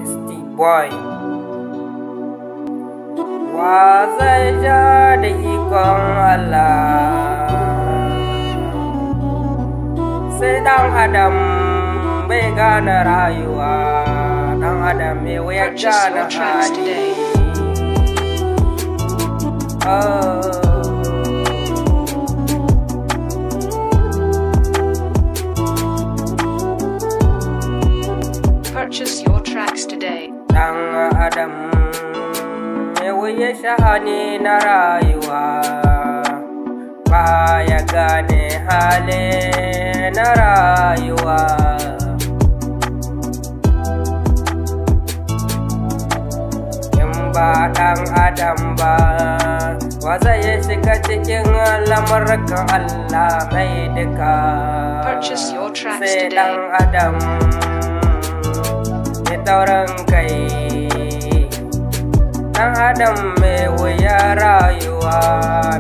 It's the boy. Wa zai ja da ikon Allah, sai ɗan adam bai gane rayuwa, ɗan adam mai wuyar Purchase gane your tracks hali. today. Oh. Purchase your tracks today. Ɗan adam mai wuyar sha'ani na rayuwa, baya gane hali na rayuwa. In ba ɗan adam ba, wa zai shiga cikin lamurkan Allah mai duka? Purchase your tracks Sai today. ɗan adam mai taurin kai, ɗan adam mai wuya rayuwa,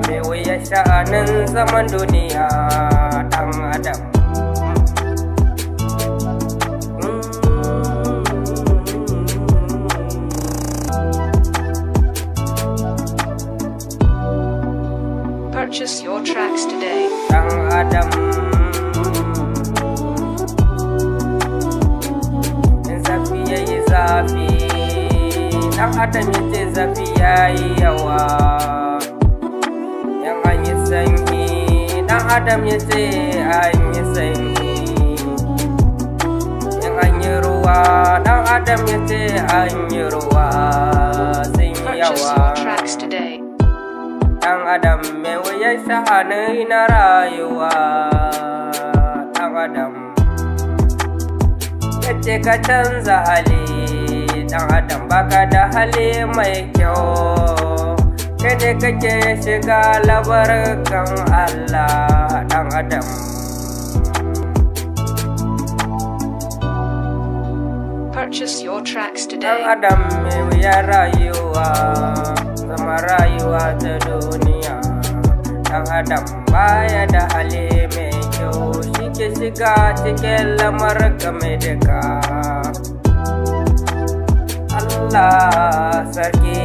mai wuya sha'anin zaman duniya, ɗan adam. Purchase your tracks today. Ɗan adam in zafi ya yi zafi, ɗan adam ya ce zafi ya yi yawa. In an yi sanyi, ɗan adam ya ce an yi sanyi. In an yi ruwa, ɗan adam ya ce an yi ruwa sun yi Purchase yawa. your tracks today. Ɗan adam mai wuyan sha'ani na rayuwa, ɗan adam yace ka canza hali, ɗan adam baka da hali mai kyau, kai ne kake shiga labarkan Allah, ɗan adam. Purchase your tracks Ɗan today. adam mai wuyan rayuwa, zama rayuwa ta duniya. Ɗan adam baya da hali mai kyau, shi ke shiga cikin lamarka mai duka. Allah sarki.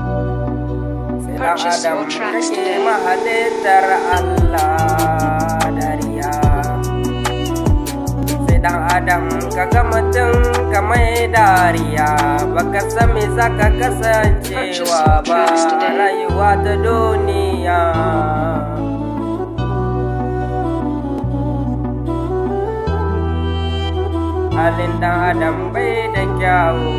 Sai ɗan Purchase adam your tracks kake today. mahalittar Allah dariya. Sai ɗan adam kaga mutum ka mai dariya, baka san me zaka kasancewa Purchase your ba tracks today. rayuwa ta duniya. Halin ɗan adam bai da kyawu.